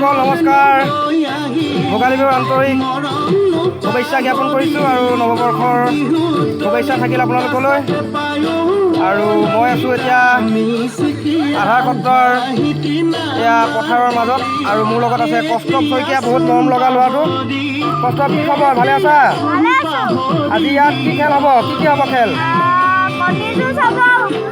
বন্ধুসকল, নমস্কাৰ। ভোগালী বিহুৰ আন্তৰিক শুভেচ্ছা জ্ঞাপন কৰিছোঁ আৰু নৱবৰ্ষৰ শুভেচ্ছা থাকিল আপোনালোকলৈ। আৰু মই আছোঁ এতিয়া আধাৰ সত্ৰৰ এয়া পথাৰৰ মাজত আৰু মোৰ লগত আছে কৌস্তভ শইকীয়া, বহুত মৰম লগা ল'ৰাটো। কৌস্তভ, কি খবৰ? ভালে আছা? ভালে আছো। আজি ইয়াত কি খেল হ'ব? কি কি হ'ব খেল? কণী যুঁজ হ'ব,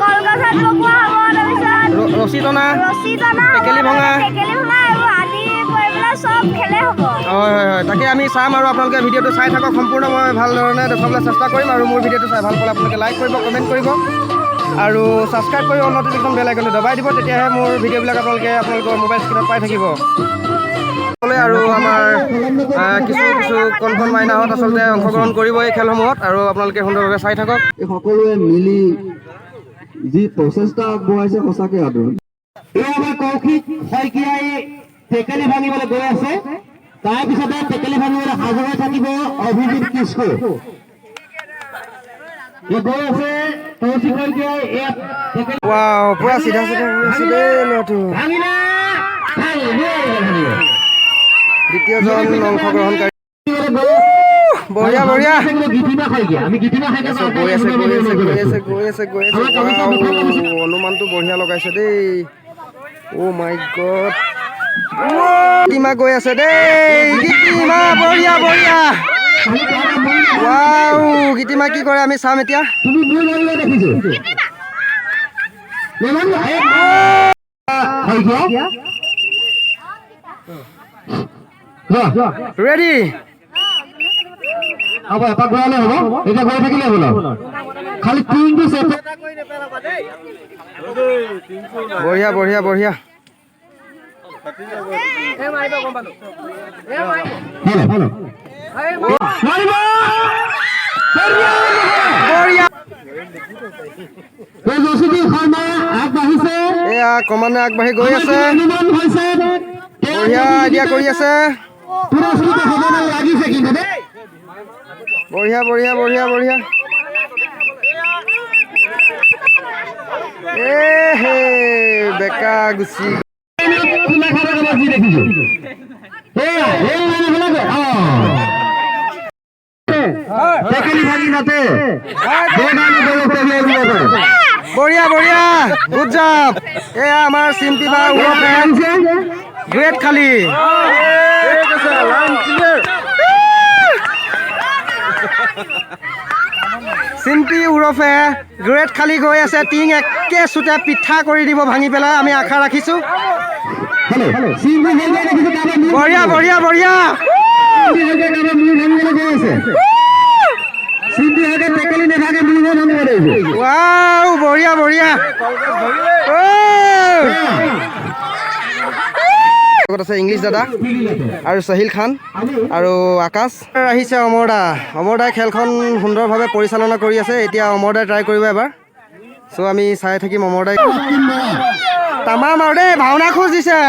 কলগছত বগোৱা হ'ব, তাৰপিছত ৰছী টনা, ৰছী টনা হ'ব, টেকেলি ভঙা। টেকেলি ভঙা, এইবোৰ আদি কৰি পেলাই চব খেলে হ'ব। হয়, তাকে আমি চাম আৰু আপোনালোকে ভিডিঅ'টো চাই থাকক সম্পূৰ্ণ। মই ভাল ধৰণে দেখুৱাবলৈ চেষ্টা কৰিম। আৰু মোৰ ভিডিঅ'টো চাই ভাল পালে আপোনালোকে লাইক কৰিব, কমেণ্ট কৰিব আৰু ছাবস্ক্ৰাইব কৰি অল নটিফিকেশ্যন বেল আইকনটো দবাই দিব। তেতিয়াহে মোৰ ভিডিঅ'বিলাক আপোনালোকে আপোনালোকৰ মোবাইল স্ক্ৰীণত পাই থাকিব। আৰু আমাৰ কিছু কিছু কণ কণ মাইনাহঁত আচলতে অংশগ্ৰহণ কৰিব এই খেলসমূহত আৰু আপোনালোকে সুন্দৰভাৱে চাই থাকক। এই সকলোৱে মিলি যি প্ৰচেষ্টা আগবঢ়াইছে, সঁচাকে আদৰ। এই আমাৰ কৌশিক শইকীয়াই টেকেলি ভাঙিবলৈ গৈ আছে। তাৰপিছতে টেকেলি ভাঙিবলৈ সাজু হৈ থাকিব অভিজিত কিস্কু। এই গৈ আছে কৌশিক শইকীয়াই, ইয়াত টেকেলি ৱাও, পুৰা চিধা চিধা হৈ আছে দেই ল'ৰাটো। ভাঙিলে, ভাঙি ভাঙিব। দ্বিতীয়জন অংশগ্ৰহণকাৰী। গৈ আছে। বঢ়িয়া বঢ়িয়া। গীতিমা শইকীয়া, আমি গীতিমা শইকীয়া। গৈ আছে, গৈ আছে, গৈ আছে, গৈ আছে, গৈ আছে। ৱাও, অনুমানটো বঢ়িয়া লগাইছে দেই। অ' মাই গড, গীতিমা গৈ আছে দেই। গীতিমা, বঢ়িয়া বঢ়িয়া। ৱাও, গীতিমা কি কৰে আমি চাম এতিয়া। তুমি মূৰ ভাঙিব দেখিছো। নেভাঙিব। শইকীয়া যোৱা। ৰেডি। হ'ব, এপাক ঘূৰালে হ'ব। এতিয়া গৈ থাকিলে হ'ল আৰু। খালি টিংটো চেপ। বঢ়িয়া বঢ়িয়া বঢ়িয়া। হেল্ল' হেল্ল', মাৰিব। বঢ়িয়া। এই যশোদী শৰ্মা আগবাঢ়িছে। এয়া ক্ৰমান্বয়ে আগবাঢ়ি গৈ আছে। অনুমান হৈছে। বঢ়িয়া আইডিয়া কৰি আছে। পুৰস্কৃত হ'ব লাগিছে কিন্তু দেই। বঢ়িয়া বঢ়িয়া বঢ়িয়া বঢ়িয়া। এ হে, বেকা গুচি। খোলা খাব যি দেখিছো, এয়া এই মানুহবিলাক অ টেকেলি ভাঙি নাতে সেইকাৰণে তেওঁলোক উলিয়াই দিব পাৰে। বঢ়িয়া বঢ়িয়া, গুড জব। এয়া আমাৰ চিম্পী বা ওৰফে গ্ৰেট খালী। চিম্পী ওৰফে গ্ৰেট খালী গৈ আছে। টিং একে চুটে পিঠা কৰি দিব ভাঙি পেলাই, আমি আশা ৰাখিছোঁ। হেল্ল', চিম্পী শইকীয়া দেখিছো কাৰোবাৰ মূৰ বঢ়িয়া বঢ়িয়া বঢ়িয়া। চিম্পী শইকীয়া কাৰোবাৰ মূৰ ভাঙিবলৈ গৈ আছে। চিম্পী শইকীয়া টেকেলি নাভাঙে, মূৰহে ভাঙিব দেখিছো। ৱাও, বঢ়িয়া বঢ়িয়া। লগত আছে ইংলিছ দাদা আৰু চাহিল খান আৰু আকাশ আহিছে। অমৰ দা, অমৰ দাই খেলখন সুন্দৰভাৱে পৰিচালনা কৰি আছে। এতিয়া অমৰ দাই ট্ৰাই কৰিব এবাৰ। চ' আমি চাই থাকিম অমৰ দাই। তামাম আৰু দেই, ভাওনা খোজ দিছে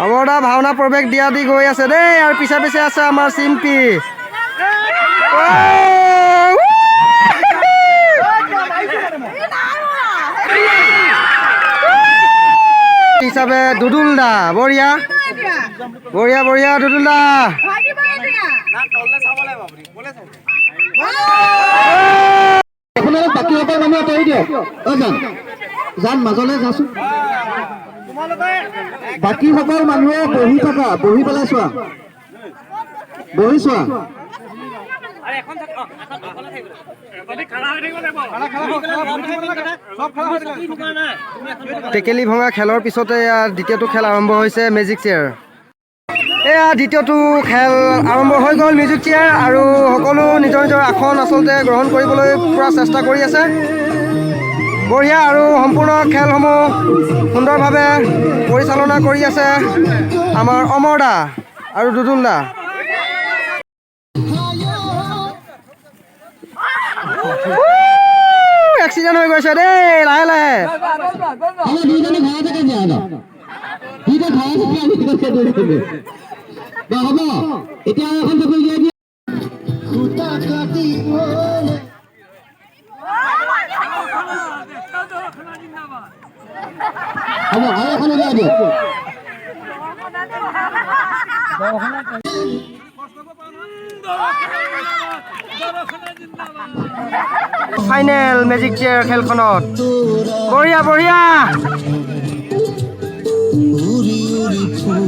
অমৰ দা। ভাওনা প্ৰৱেশ দিয়া দি গৈ আছে দেই। আৰু পিছে পিছে আছে আমাৰ চিম্পী। হিচাপে দুদুল দা, বঢ়িয়া বঢ়িয়া বঢ়িয়া দুদুল দা। আপোনালোক বাকীসকল মানুহ আঁতৰি দিয়ক। অ যান যান, মাজলৈ যাচোন। বাকীসকল মানুহে বহি থাকা, বহি পেলাই চোৱা, বহি চোৱা। টেকেলি ভঙা খেলৰ পিছতে এয়া দ্বিতীয়টো খেল আৰম্ভ হৈছে, মেজিক চেয়াৰ। এয়া দ্বিতীয়টো খেল আৰম্ভ হৈ গ'ল, মিউজিক চেয়াৰ। আৰু সকলো নিজৰ নিজৰ আসন আচলতে গ্ৰহণ কৰিবলৈ পূৰা চেষ্টা কৰি আছে। বঢ়িয়া। আৰু সম্পূৰ্ণ খেলসমূহ সুন্দৰভাৱে পৰিচালনা কৰি আছে আমাৰ অমৰ দা আৰু দুদুল দা। এক্সিডেণ্ট হৈ গৈছে দেই, লাহে লাহে। আমাৰ দুইজনে ঘৰতে কাজিয়া অলপ। দুইটা ঘৰতে কাজিয়া কৰিছে দুইজনে। বাৰু হ'ব, এতিয়া আৰু এখন চকু উলিয়াই দিয়া। হ'ব, আৰু এখন উলিয়াই দিয়ক। ফাইনেল মেজিক চেয়াৰ খেলখনত। বঢ়িয়া বঢ়িয়া। উৰি উৰি ফুৰো।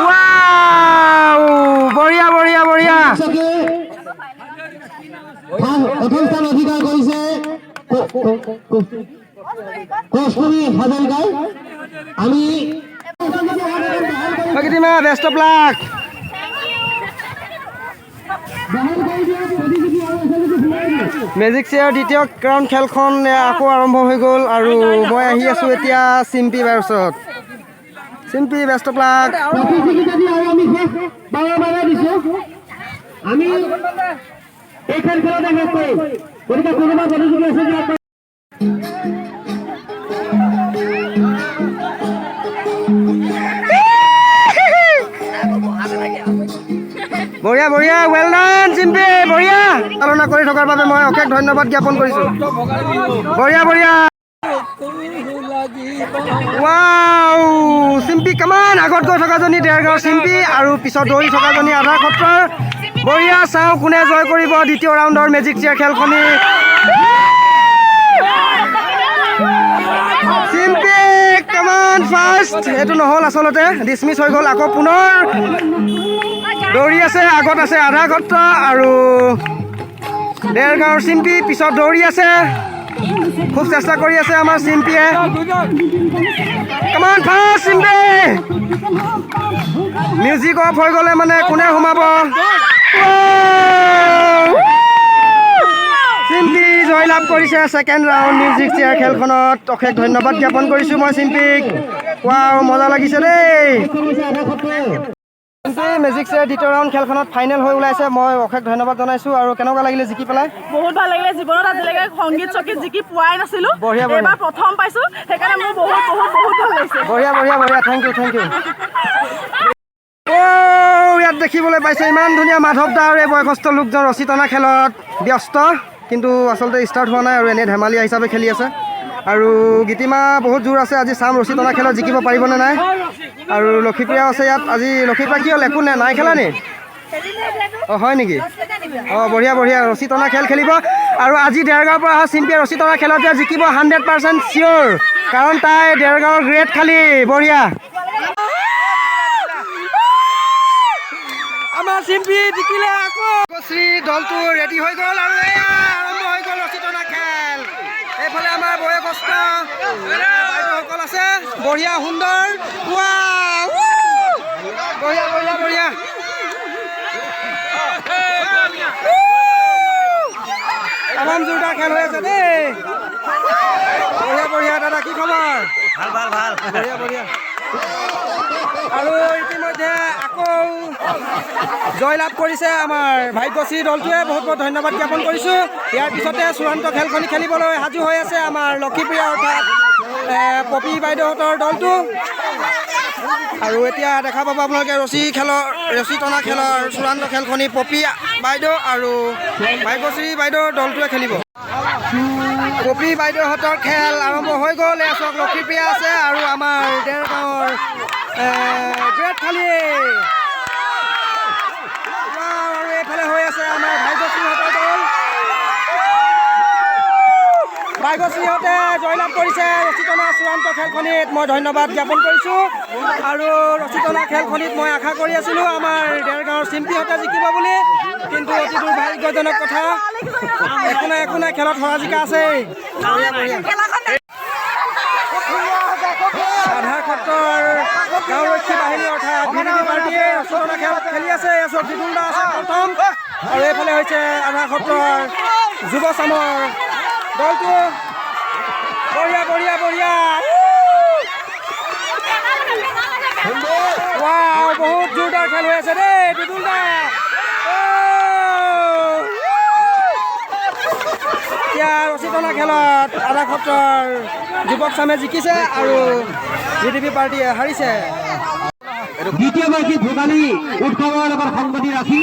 ৱাও, বঢ়িয়া বঢ়িয়া বঢ়িয়া। চকী প্ৰথম স্থান অধিকাৰ কৰিছে কস্তুৰী হাজৰিকাই। আমি গীতিমা, বেষ্ট অফ লাক। গ্ৰহণ কৰি দিয়া প্ৰতিযোগী আৰু আছে যদি সোমাই দিয়ক। মেজিক চেয়াৰ দ্বিতীয় ৰাউণ্ড খেলখন আকৌ আৰম্ভ হৈ গ'ল আৰু মই আহি আছোঁ এতিয়া চিম্পী বাৰ ওচৰত। Chimpi, best of luck. প্ৰতিযোগিতা দি আৰু আমি শেষ বাৰে বাৰে দিছো। আমি এইখন খেলতে শেষ কৰিম। গতিকে কোনোবা প্ৰতিযোগী আছে যদি আগবাঢ়ি। বঢ়িয়া বঢ়িয়া, ৱেল ডান চিম্পী, বঢ়িয়া। চালনা কৰি থকাৰ বাবে মই অশেষ ধন্যবাদ জ্ঞাপন কৰিছোঁ। বঢ়িয়া বঢ়িয়া। ৱাও চিম্পী, কামান। আগত গৈ থকাজনী দেৰগাঁৱৰ চিম্পী আৰু পিছত দৌৰি থকাজনী আধাৰ সত্ৰৰ। বঢ়িয়া। চাওঁ কোনে জয় কৰিব দ্বিতীয় ৰাউণ্ডৰ মেজিক চেয়াৰ খেলখনি। চিম্পী, কামান, ফাৰ্ষ্ট। এইটো নহ'ল আচলতে, ডিছমিছ হৈ গ'ল। আকৌ পুনৰ দৌৰি আছে। আগত আছে আধা সত্ৰ আৰু দেৰগাঁৱৰ চিম্পী পিছত দৌৰি আছে। খুব চেষ্টা কৰি আছে আমাৰ চিম্পীয়ে। কামান, ফাৰ্ষ্ট চিম্পী। মিউজিক অফ হৈ গ'লে মানে কোনে সোমাব? চিম্পী জয়লাভ কৰিছে ছেকেণ্ড ৰাউণ্ড মিউজিক চেয়াৰ খেলখনত। অশেষ ধন্যবাদ জ্ঞাপন কৰিছোঁ মই চিম্পীক। ৱাও, মজা লাগিছে দেই। চিম্পী, মেজিক চেয়াৰ দ্বিতীয় ৰাউণ্ড খেলখনত ফাইনেল হৈ ওলাইছে। মই অশেষ ধন্যবাদ জনাইছোঁ। আৰু কেনেকুৱা লাগিলে জিকি পেলাই? বহুত ভাল লাগিলে। জীৱনত আজিলৈকে সংগীত চকীত জিকি পোৱাই নাছিলো। বঢ়িয়া, বঢ়িয়া। এইবাৰ প্ৰথম পাইছো, সেইকাৰণে মোৰ বহুত বহুত বহুত ভাল লাগিছে। বঢ়িয়া বঢ়িয়া বঢ়িয়া, thank U, thank U. অ' ইয়াত দেখিবলৈ পাইছে ইমান ধুনীয়া মাধৱ দা আৰু এই বয়সস্থ লোকজন ৰছী টনা খেলত ব্যস্ত, কিন্তু আচলতে ষ্টাৰ্ট হোৱা নাই আৰু এনেই ধেমালীয়া হিচাপে খেলি আছে। আৰু গীতিমা বহুত জোৰ আছে আজি, চাম ৰছী টনা খেলত জিকিব পাৰিবনে নাই। আৰু লক্ষীপ্ৰিয়াও আছে ইয়াত আজি। লক্ষীপ্ৰিয়া, কি হ'ল, একো নাই নাই খেলা নি? অঁ, হয় নেকি? অঁ, বঢ়িয়া বঢ়িয়া, ৰছী টনা খেল খেলিব। আৰু আজি দেৰগাঁৱৰ পৰা অহা চিম্পীয়ে ৰছী টনা খেলত যে জিকিব 100% চিয়'ৰ, কাৰণ তাই দেৰগাঁৱৰ গ্ৰেট খালী। বঢ়িয়া, আমাৰ চিম্পী জিকিলে। আকৌ শ্ৰী দলটো ৰেডি হৈ গ'ল আৰু এয়া আৰম্ভ হৈ গ'ল ৰছী টনা খেল। এইফালে আমাৰ বয়সস্থ বাইদেউসকল আছে। বঢ়িয়া, সুন্দৰ। ৱাও, বঢ়িয়া বঢ়িয়া বঢ়িয়া। তামাম জোৰদাৰ খেল হৈ আছে দেই। বঢ়িয়া বঢ়িয়া। দাদা, কি খবৰ? ভাল ভাল ভাল। বঢ়িয়া বঢ়িয়া। আৰু ইতিমধ্যে আকৌ জয়লাভ কৰিছে আমাৰ ভাগ্যশ্ৰী দলটোৱে। বহুত বহুত ধন্যবাদ জ্ঞাপন কৰিছোঁ। ইয়াৰ পিছতে চূড়ান্ত খেলখনি খেলিবলৈ সাজু হৈ আছে আমাৰ লক্ষীপ্ৰিয়া অৰ্থাৎ পপী বাইদেউহঁতৰ দলটো। আৰু এতিয়া দেখা পাব আপোনালোকে ৰছী টনা খেলৰ চূড়ান্ত খেলখনি পপী বাইদেউ আৰু ভাগ্যশ্ৰী বাইদেউৰ দলটোৱে খেলিব। পপী বাইদেউহঁতৰ খেল আৰম্ভ হৈ গ'ল। এয়া চাওক, লক্ষীপ্ৰিয়া আছে আৰু আমাৰ দেৰগাঁৱৰ গ্ৰেট খালী। আৰু এইফালে হৈ আছে আমাৰ ভাগ্যশ্ৰীহঁতৰ দল। ভাগ্যশ্ৰীহঁতে জয়লাভ কৰিছে ৰছী টনা চূড়ান্ত খেলখনিত। মই ধন্যবাদ জ্ঞাপন কৰিছোঁ। আৰু ৰছী টনা খেলখনিত মই আশা কৰি আছিলোঁ আমাৰ দেৰগাঁৱৰ চিম্পীহঁতে জিকিব বুলি, কিন্তু অতি দুৰ্ভাগ্যজনক কথা। একো নাই, একো নাই, খেলত হৰা জিকা আছেই। বঢ়িয়া বঢ়িয়া। আধাৰ সত্ৰৰ গাঁওৰক্ষী বাহিনী অৰ্থাৎ ভিডিপি পাৰ্টীয়ে ৰছী টনা খেল খেলি আছে। এয়া চাওক, বিপুল দা আছে প্ৰথম আৰু এইফালে হৈছে আধাৰ সত্ৰৰ যুৱ চামৰ দলটো। বঢ়িয়া বঢ়িয়া বঢ়িয়া। ৱাও, বহুত জোৰদাৰ খেল হৈ আছে দেই। বিপুল দা, এতিয়া ৰছী টনা খেলত আধা সত্ৰৰ যুৱক চামে জিকিছে আৰু ভিডিপি পাৰ্টীয়ে হাৰিছে। দ্বিতীয় বাৰ্ষিক ভোগালী উৎসৱৰ লগত সংগতি ৰাখি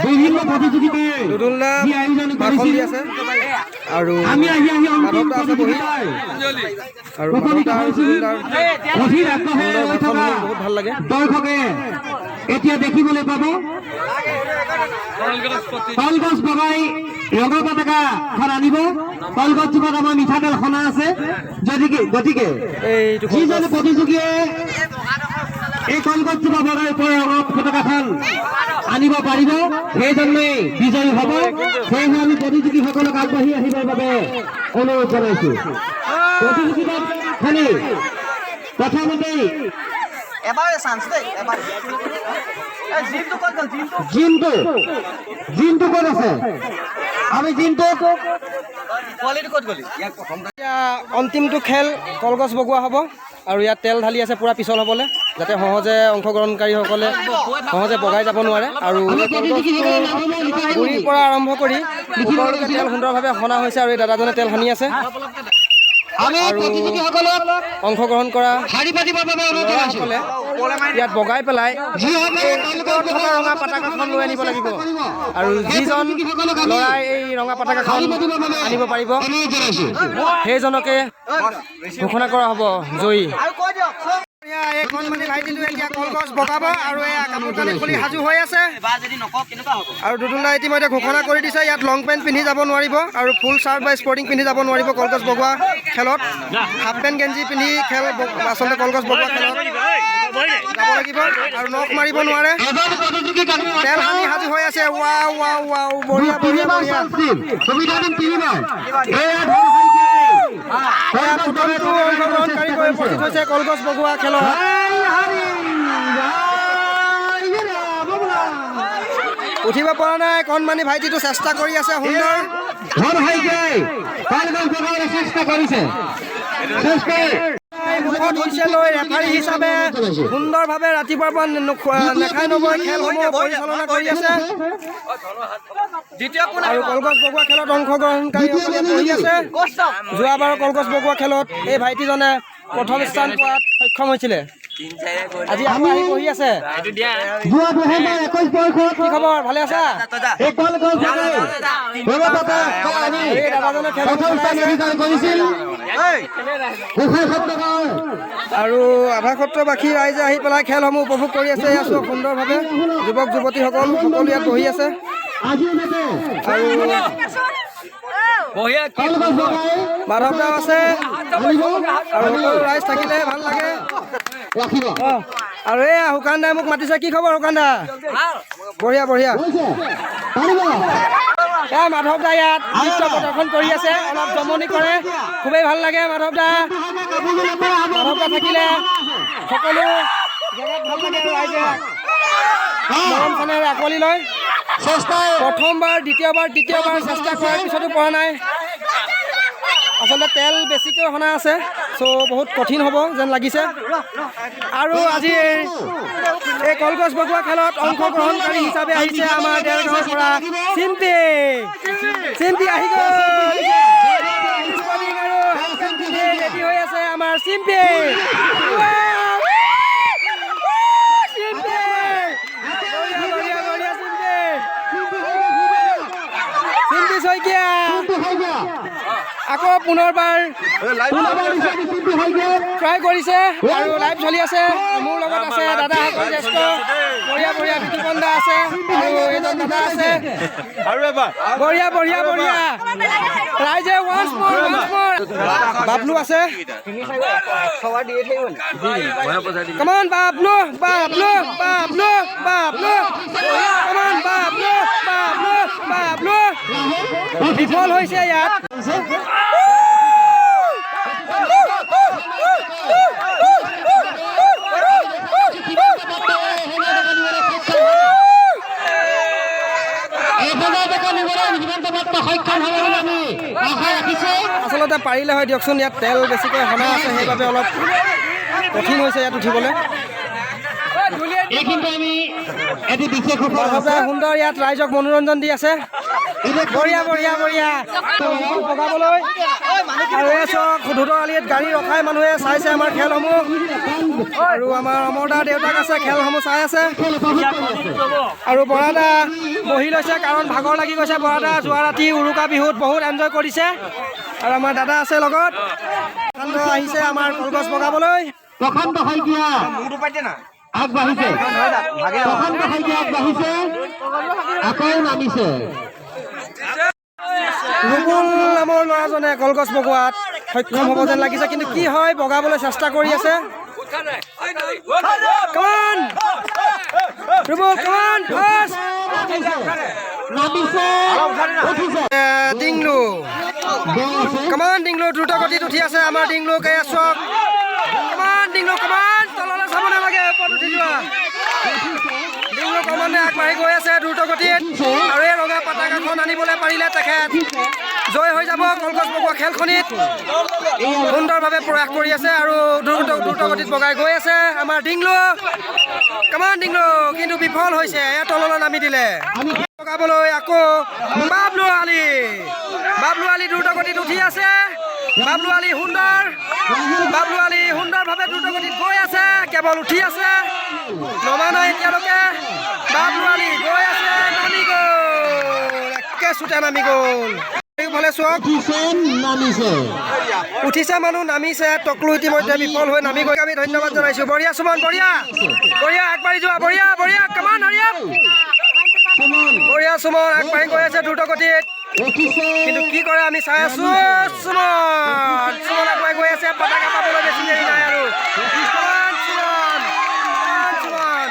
বিভিন্ন প্ৰতিযোগিতাৰ দুদুল দা যি আয়োজন ভাষণ কৰিছিল, দি আছে আৰু আমি আহি আহি অন্তিম মাধৱ দা আছে বহি। প্ৰতিযোগিতাৰ আৰু মাধৱ উপনীত দা আৰু হৈছোহি। দুদুল দাৰ অধীৰ আগ্ৰহেৰে সুন্দৰ ৰৈ ভাষণ থকা শুনি বহুত ভাল লাগে। দৰ্শকে এতিয়া দেখিবলৈ পাব, কলগছ বগাই ৰঙা পতাকাখন আনিব। কলগছজোপাত আমাৰ মিঠাতেল সনা আছে। গতিকে এইটো যিজন প্ৰতিযোগীয়ে এই কলগছজোপা বগাই ওপৰৰ ৰঙা পতাকাখন আনিব পাৰিব, সেইজনেই বিজয়ী হ'ব। সেয়েহে আমি প্ৰতিযোগীসকলক আগবাঢ়ি আহিবৰ বাবে অনুৰোধ জনাইছো। প্ৰতিযোগিতাখনি প্ৰথমতেই এবাৰ চান্স দেই, এবাৰ। জিমটো ক'ত গ'ল, জিমটো? জিমটো, জিমটো ক'ত আছে? আমি জিমটোক পোৱালিটো ক'ত গ'লি? এতিয়া অন্তিমটো খেল কলগছ বগোৱা হ'ব আৰু ইয়াত তেল ঢালি আছে পূৰা পিছল হ'বলৈ, যাতে সহজে অংশগ্ৰহণকাৰীসকলে সহজে বগাই যাব নোৱাৰে। আৰু আমি এই কলগছটো প্ৰতিযোগীসকলৰ নামসমূহ লিখা হ'ল গুৰিৰ নেকি? পৰা আৰম্ভ কৰি ওপৰলৈকে তেল সুন্দৰভাৱে সনা হৈছে আৰু এই দাদাজনে তেল সানি আছে। আমি প্ৰতিযোগীসকলক অংশগ্ৰহণ কৰা শাৰী পাতিবৰ বাবে অনুৰোধ জনাইছো। ল'ৰাসকলে ইয়াত বগাই পেলাই যিসকলে এই ওপৰত থকা ৰঙা পতাকাখন লৈ আনিব লাগিব আৰু যিজন ল'ৰাই এই ৰঙা পতাকাখন শাৰী পাতিবৰ বাবে আনিব পাৰিব, অনুৰোধ জনাইছো। সেইজনকে ঘোষণা কৰা হ'ব জয়ী। আৰু কৈ দিয়ক চব। এই কণমানি ভাইটিটো এতিয়া কলগছ বগাব আৰু এয়া কাপোৰ কানি খুলি সাজু হৈ আছে। এবাৰ যদি নকওঁ কেনেকুৱা হ'ব? আৰু দুদুল দা ইতিমধ্যে ঘোষণা কৰি দিছে, ইয়াত লং পেণ্ট পিন্ধি যাব নোৱাৰিব আৰু ফুল চাৰ্ট বা স্পৰ্টিং পিন্ধি যাব নোৱাৰিব। কলগছ বগোৱা খেলত হাফ পেণ্ট গেঞ্জি পিন্ধি খেল আচলতে কলগছ বগোৱা খেলত যাব লাগিব আৰু নখ মাৰিব নোৱাৰে। এজন প্ৰতিযোগীক আমি তেল সানি সাজু হৈ আছে। ৱাও ৱাও ৱাও, বঢ়িয়া বঢ়িয়া তিনিবাৰ বঢ়িয়া। চান্স দিম, সুবিধা দিম তিনিবাৰ। এয়া ধন শইকীয়াই এয়া প্ৰথমটো অংশগ্ৰহণকাৰী গৈ উপস্থিত হৈছে কলগছ বগোৱা খেলত। হাই হাৰি, হাই ববলা। উঠিব পৰা নাই কণমানি ভাইটিটো, চেষ্টা কৰি আছে সুন্দৰ। ধন শইকীয়াই কলগছ বগাবলৈ চেষ্টা কৰিছে, চেষ্টা মুখত হুইচেল লৈ ৰেফাৰী হিচাপে সুন্দৰভাৱে ৰাতিপুৱাৰ পৰা নেখাই নবৈ খেলসমূহ পৰিচালনা কৰি আছে। দ্বিতীয় কোন? আৰু কলগছ বগোৱা খেলত অংশগ্ৰহণকাৰীসকলে কৰি আছে। যোৱাবাৰ কলগছ বগোৱা খেলত এই ভাইটিজনে প্ৰথম স্থান পোৱাত সক্ষম হৈছিলে। আজি আকৌ আহি বহি আছে। যোৱা 2021 বৰ্ষত কি খবৰ, ভালে আছা? এই কলগছ বগাই ৰঙা পতাকা আনি এই দাদাজনে খেল প্ৰথম স্থান অধিকাৰ কৰিছিল গোসাঁই সত্ৰ গাঁৱৰ। আৰু আধা সত্ৰবাসী ৰাইজে আহি পেলাই খেলসমূহ উপভোগ কৰি আছে। এয়া চাওক, সুন্দৰভাৱে যুৱক যুৱতীসকল সকলো ইয়াত বহি আছে। আজিও যাতে আৰু কলগছ বগাই মাধৱ দাও আছে আনিব আৰু সকলো ৰাইজ থাকিলে ভাল লাগে। ৰাখিব। আৰু এয়া শুকান দাই মোক মাতিছে। কি খবৰ শুকান দা? বঢ়িয়া বঢ়িয়া। হৈছে, পাৰিব। এয়া মাধৱ দা ইয়াত নৃত্য প্ৰদৰ্শন কৰি আছে, অলপ জমনি কৰে, খুবেই ভাল লাগে মাধৱ দা। মাধৱ দা থাকিলে সকলো জেগাত ভাল লাগে আৰু ৰাইজে মৰম চেনেহেৰে আঁকোৱালি লয়। চেষ্টা প্ৰথমবাৰ, দ্বিতীয়বাৰ, তৃতীয়বাৰ চেষ্টা কৰাৰ পিছতো পৰা নাই। আচলতে তেল বেছিকৈ সনা আছে, চ' বহুত কঠিন হ'ব যেন লাগিছে। আৰু আজি এই কলগছ বগোৱা খেলত অংশগ্ৰহণকাৰী হিচাপে আহিছে আমাৰ দেৰগাঁৱৰ পৰা চিম্পী। চিম্পী আহি গ'ল। স্পৰ্টিং আৰু হাফ পেণ্ট পিন্ধি ৰেডি হৈ আছে আমাৰ চিম্পী। চিম্পী, বঢ়িয়া বঢ়িয়া বঢ়িয়া। চিম্পী, চিম্পী শইকীয়া আকৌ পুনৰবাৰ ট্ৰাই কৰিছে আৰু লাইভ চলি আছে। মোৰ লগত আছে দাদাসকল জ্যেষ্ঠ, বঢ়িয়া বঢ়িয়া। বিতুপন দা আছে আৰু এইজন দাদা আছে। বঢ়িয়া বঢ়িয়া বঢ়িয়া। ৰাইজে ওৱান্স মোৰ, ওৱান্স মোৰ। বাবলু আছে। Common Bablu, Bablu, Bablu, Bablu, common Bablu, Bablu, Bablu. বিফল হৈছে ইয়াত। সক্ষম হ'ব বুলি আমি আশা ৰাখিছোঁ। আচলতে পাৰিলে হয় দিয়কচোন, ইয়াত তেল বেছিকৈ সনা আছে, সেইবাবে অলপ কঠিন হৈছে ইয়াত উঠিবলৈ। এইখিনিতে আমি এটি বিশেষ সুখৰ মাধৱদাই সুন্দৰ ইয়াত ৰাইজক মনোৰঞ্জন দি আছে। বঢ়িয়া, বঢ়িয়া, বঢ়িয়া। বগাবলৈ আৰু এই চাওক, ধোদৰ আলিত গাড়ী ৰখাই মানুহে চাইছে আমাৰ খেলসমূহ। আৰু আমাৰ অমৰদা দেউতাক আছে, খেলসমূহ চাই আছে। আৰু বৰাদা বহি লৈছে, কাৰণ ভাগৰ লাগি গৈছে। বৰাদা যোৱা ৰাতি উৰুকা বিহুত বহুত এনজয় কৰিছে। আৰু আমাৰ দাদা আছে লগত। প্ৰশান্ত আহিছে আমাৰ কলগছ বগাবলৈ। প্ৰশান্ত শইকীয়া আগবাঢ়িছে। প্ৰশান্ত শইকীয়া আগবাঢ়িছে, আকৌ নামিছে। ৰুবুল নামৰ ল'ৰাজনে কলগছ বগোৱাত সক্ষম হ'ব যেন লাগিছে, কিন্তু কি হয়, বগাবলৈ চেষ্টা কৰি আছে। Come on! Rubul, come on, fast! নামিছে, উঠিছে। ডিংলু। গৈ আছে। কমান ডিংলু, দ্ৰুত গতিত উঠি আছে আমাৰ ডিংলু। এয়া চাওক। কমান ডিংলু, কমান। তললৈ চাব নালাগে, ওপৰত উঠি যোৱা। ডিংলু ক্ৰমান্বয়ে আগবাঢ়ি গৈ আছে দ্ৰুত গতিত। আৰু এই ৰঙা পতাকাখন আনিবলৈ পাৰিলে তেখেত জয় হৈ যাব কলগছ বগোৱা খেলখনিত। সুন্দৰভাৱে প্ৰয়াস কৰি আছে আৰু দ্ৰুত দ্ৰুত গতিত বগাই গৈ আছে আমাৰ ডিংলু। কমান ডিংলু, কিন্তু বিফল হৈছে। এয়া তললৈ নামি দিলে। বগাবলৈ আকৌ বাবলু আলী। বাবলু আলী দ্ৰুত গতিত উঠি আছে। বাবলু আলী সুন্দৰ, বাবলু আলী সুন্দৰভাৱে দ্ৰুত গতিত গৈ আছে। কেৱল উঠি আছে, নমা নাই এতিয়ালৈকে। বাবলু আলী গৈ আছে, নামি গ'ল, একে চুটে নামি গ'ল। এইফালে চাওক। উঠিছে, নামিছে। উঠিছে মানুহ, নামিছে। টকলু ইতিমধ্যে বিফল হৈ নামি গৈ। আমি ধন্যবাদ জনাইছো। বঢ়িয়া সুমন, বঢ়িয়া, বঢ়িয়া, আগবাঢ়ি যোৱা। বঢ়িয়া, বঢ়িয়া, কমান, হাৰিয়া। সুমন। বঢ়িয়া সুমন, আগবাঢ়ি গৈ আছে দ্ৰুত গতিত। উঠিছে। কিন্তু কি কৰে আমি চাই আছো। সুমন, সুমন আগুৱাই গৈ আছে। পতাকা পাবলৈ বেছি দেৰি নাই আৰু। সুমন, সুমন, সুমন,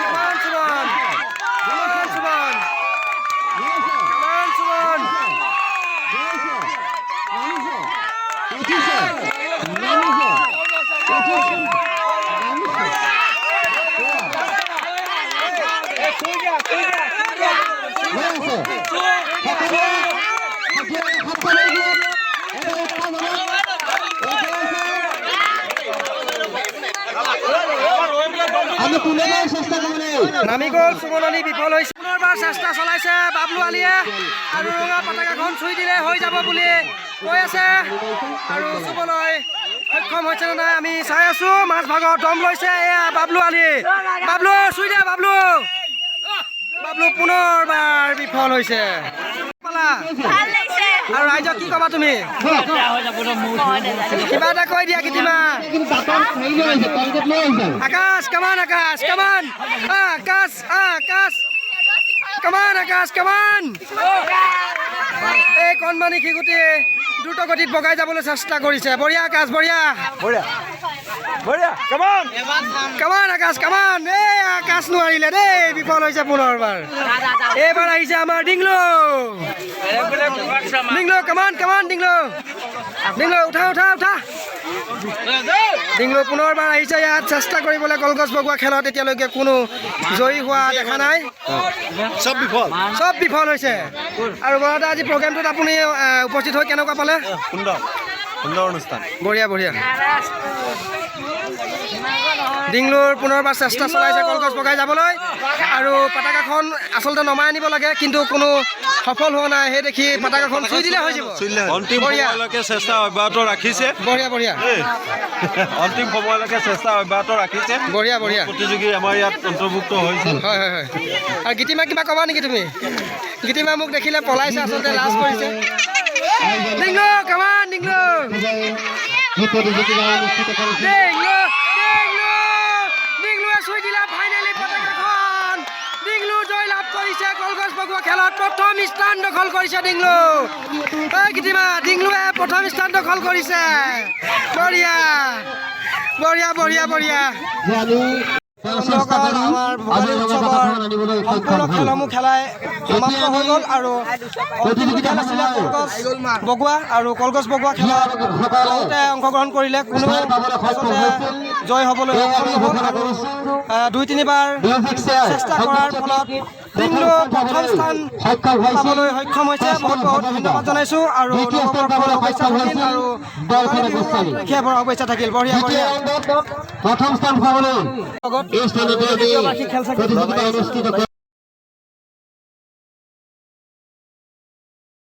সুমন, সুমন, সুমন, সুমন, সুমন, সুমন। উঠিছে, নামিছে, উঠিছে, নামিছে। গৈ আছে। সকলোৱে সকলোৱে সকলোৱে এবাৰ উৎসাহ জনাওক। গৈ আছে। আমি পুনৰবাৰ চেষ্টা কৰিব লাগিব। নামি গ'ল সুমন আলী, বিফল হৈছে। পুনৰবাৰ চেষ্টা চলাইছে বাবলু আলীয়ে আৰু ৰঙা পতাকাখন চুই দিলে হৈ যাব বুলি কৈ আছে। আৰু চুবলৈ সক্ষম হৈছে নে নাই আমি চাই আছো। মাজভাগত দম লৈছে। এয়া বাবলু আলী। বাবলু, চুই দিয়া বাবলু। বাবলু পুনৰবাৰ বিফল হৈছে। পালা। ভাল লাগিছে। আৰু ৰাইজক কি ক'বা তুমি? কিবা এটা কৈ দিয়া গীতিমা। কিন্তু বাটন হেৰি লৈ আহিছে, কলগেট লৈ আহিছে। আকাশ, কমান আকাশ, কমান আকাশ, আকাশ, কমান আকাশ, কমান। এই কণমানি শিশুটিয়ে দ্ৰুত গতিত বগাই যাবলৈ চেষ্টা কৰিছে। বঢ়িয়া আকাশ, বঢ়িয়া। বঢ়িয়া, বঢ়িয়া, কমান। কমান আকাশ, কমান। এই আকাশ নোৱাৰিলে দেই, বিফল হৈছে পুনৰবাৰ। এইবাৰ আহিছে আমাৰ ডিংলো। ডিংলো, কমান, কমান ডিংলো। ডিংলো, উঠা, উঠা, উঠা। ডিংলো পুনৰবাৰ আহিছে ইয়াত চেষ্টা কৰিবলৈ কলগছ বগোৱা খেলত। এতিয়ালৈকে কোনো জয়ী হোৱা দেখা নাই। চব বিফল। চব বিফল হৈছে। আৰু বৰাদা, আজি প্ৰগ্ৰেমটোত আপুনি উপস্থিত হৈ কেনেকুৱা পালে? সুন্দৰ, সুন্দৰ অনুষ্ঠান। বঢ়িয়া, বঢ়িয়া। ডিংলোৰ পুনৰবাৰ চেষ্টা চলাইছে কলগছ বগাই যাবলৈ আৰু পতাকাখন আচলতে নমাই আনিব লাগে, কিন্তু কোনো সফল হোৱা নাই। সেই দেখি পতাকাখন চুই দিলে হৈ যাব। অন্তিম বঢ়িয়া। সময়লৈকে চেষ্টা অব্যাহত ৰাখিছে। বঢ়িয়া, বঢ়িয়া। দেই। অন্তিম সময়লৈকে চেষ্টা অব্যাহত ৰাখিছে। বঢ়িয়া, বঢ়িয়া। প্ৰতিযোগী আমাৰ ইয়াত অন্তৰ্ভুক্ত হৈছে। হয় হয় হয় আৰু গীতিমা, কিবা ক'বা নেকি তুমি? গীতিমা মোক দেখিলে পলাইছে, আচলতে লাজ কৰিছে। ডিংলো, কমান ডিংলো। যি প্ৰতিযোগিতা অনুষ্ঠিত কৰিছে। ডিংলো, ডিংলো, ডিংলোৱে চুই দিলে ফাইনেলি পতাকাখন। ডিংলু জয় লাভ কৰিছে। কলগছ বগোৱা খেলত প্ৰথম স্থান দখল কৰিছে ডিংলু। ঐ গীতিমা, ডিংলুৱে প্ৰথম স্থান দখল কৰিছে। বঢ়িয়া, বঢ়িয়া, বঢ়িয়া, বঢ়িয়া। যে আমি তেওঁ চেষ্টা কৰি আমাৰ আজি ভোগালী ৰঙা উৎসৱৰ পতাকাখন আনিবলৈ সক্ষম সম্পূৰ্ণ হ'ল। খেলসমূহ খেলাই সমাপ্ত হৈ গ'ল। আৰু অন্তিমটো খেল আছিলে কলগছ বগোৱা আৰু কলগছ বগোৱা খেলত বহুতে অংশগ্ৰহণ কৰিলে, কোনো আচলতে জয় হ'বলৈ সক্ষম নহ'ল। আৰু দুই তিনিবাৰ মিউজিক চেয়াৰ চেষ্টা কৰাৰ ফলত টিমটো প্ৰথম স্থান সক্ষম হৈছিল পাবলৈ সক্ষম হৈছে। বহুত বহুত ধন্যবাদ জনাইছোঁ আৰু দ্বিতীয় স্থান নৱবৰ্ষৰ পাবলৈ শুভেচ্ছা সক্ষম থাকিল হৈছিল আৰু দৰ্শন ভোগালী বিহুৰ গোস্বামী। আন্তৰিক শুভেচ্ছা থাকিল। বঢ়িয়া দ্বিতীয় বঢ়িয়া। ৰাউণ্ডত প্ৰথম স্থান পাবলৈ লগত এই স্থানতে আমি দ্বিতীয় বাৰ্ষিক খেল চাকি প্ৰতিযোগিতা অনুষ্ঠিত।